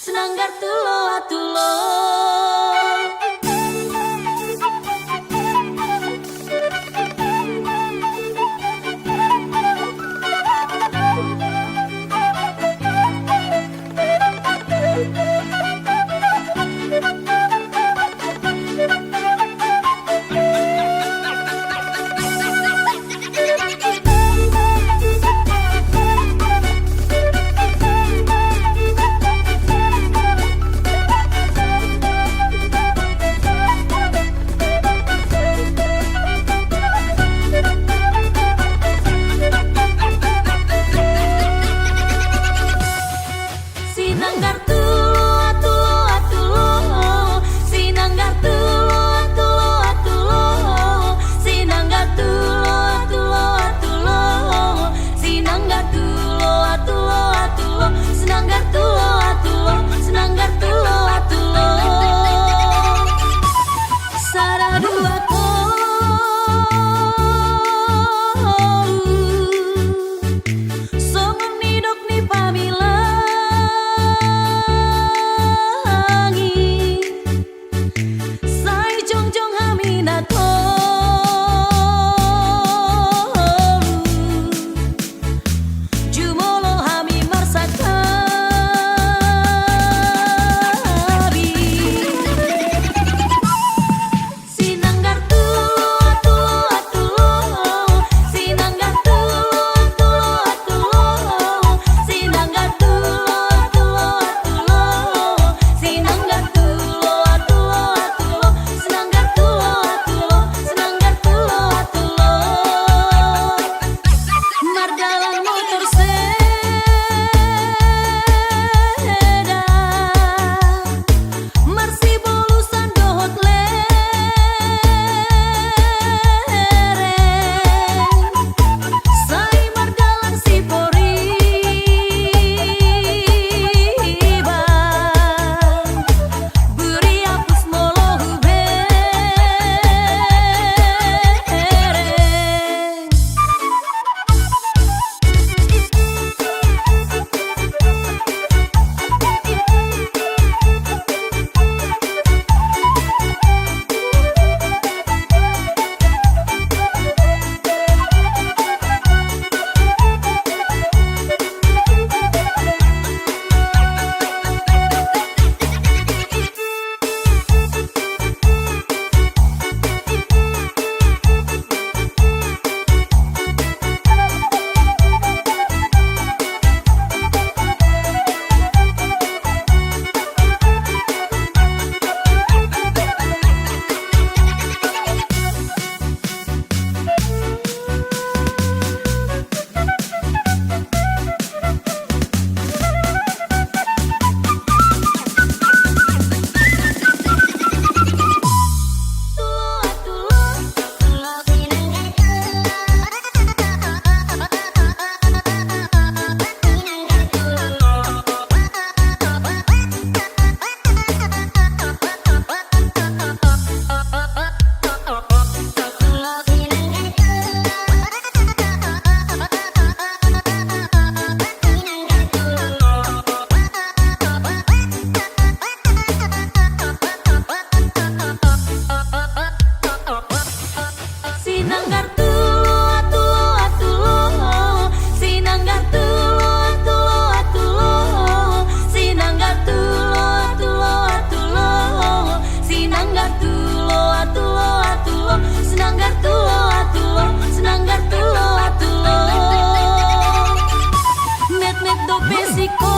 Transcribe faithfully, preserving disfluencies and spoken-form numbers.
Sinanggar tulo atulo. Sinanggar tulo atulo atulo, sinanggar tulo atulo atulo, sinanggar tulo atulo atulo, sinanggar tulo atulo atulo, sinanggar tulo atulo, sinanggar tulo atulo. Sada dua tolu. Songon nidok ni pamilang i, sai jongjong hami na tolu, jumolo hami marsantabi. Sinanggar tulo atulo atulo, sinanggar tulo atulo atulo, sinanggar tulo atulo atulo, sinanggar tulo atulo atulo, sinanggar tulo atulo, sinanggar tulo atulo. Mardalan motor sepeda, marsibolusan dohot lereng, sai mardalan siporiban, buriapus molo hubereng. Sinanggar tulo atulo atulo, sinanggar tulo atulo atulo, sinanggar tulo atulo atulo, sinanggar tulo atulo atulo, sinanggar tulo atulo, sinanggar tulo atulo. Metmet dope siko